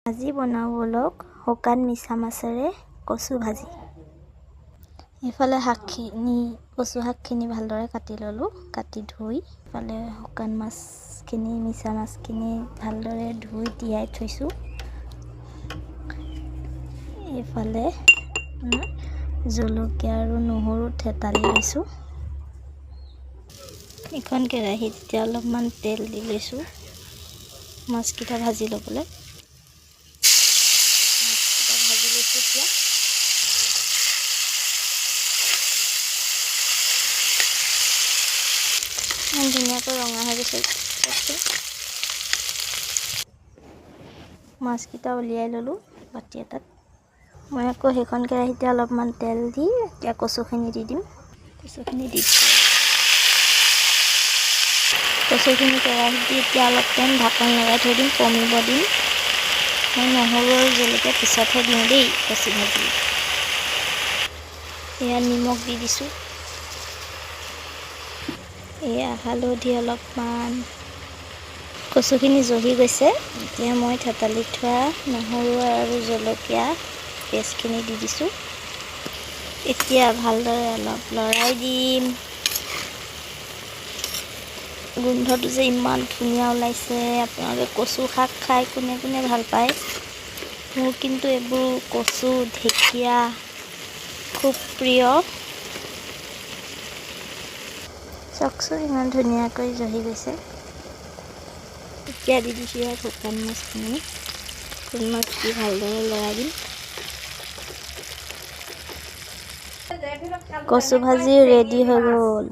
আজি বনাওঁ ব'লক শুকান মিছা মাছেৰে কচু ভাজি। এইফালে শাকখিনি, কচু শাকখিনি ভালদৰে কাটি ল'লোঁ, কাটি ধুই ইফালে শুকান মাছখিনি, মিছা মাছখিনি ভালদৰে ধুই তিয়াই থৈছোঁ। এইফালে জলকীয়া আৰু নহৰু থেতালি লৈছোঁ। এখন কেৰাহীত এতিয়া অলপমান তেল দি লৈছোঁ মাছকেইটা ভাজি ল'বলৈ। মাছকেইটা ভাজি লৈছোঁ এতিয়া। ইমান ধুনীয়াকৈ ৰঙা হৈ গৈছে। মাছকেইটা উলিয়াই ল'লোঁ বাতি এটাত। মই আকৌ সেইখন কেৰাহীতে অলপমান তেল দি এতিয়া কচুখিনি দি দিম। কচুখিনি দি কচুখিনি কেৰাহীত দি এতিয়া অলপ টাইম ঢাকন লগাই থৈ দিম, পমিব দিম। মই নহৰু আৰু জলকীয়া পিছতহে দিওঁ দেই কচু ভাজি। এয়া নিমখ দি দিছোঁ, এয়া হালধি অলপমান। কচুখিনি জহি গৈছে। এতিয়া মই থেতালি থোৱা নহৰু আৰু জলকীয়া পেষ্টখিনি দি দিছোঁ। এতিয়া ভালদৰে অলপ লৰাই দিম। গোন্ধটো যে ইমান ধুনীয়া ওলাইছে। আপোনালোকে কচু শাক খাই কোনে কোনে ভাল পায়? মোৰ কিন্তু এইবোৰ কচু ঢেকীয়া খুব প্ৰিয়। চাওকচোন, ইমান ধুনীয়াকৈ জহি গৈছে। এতিয়া দি দিছোঁ ইয়াত শুকান মাছখিনি। শুকান মাছ দি ভালদৰে লৰাই দিম। কচু ভাজি ৰেডি হৈ গ'ল।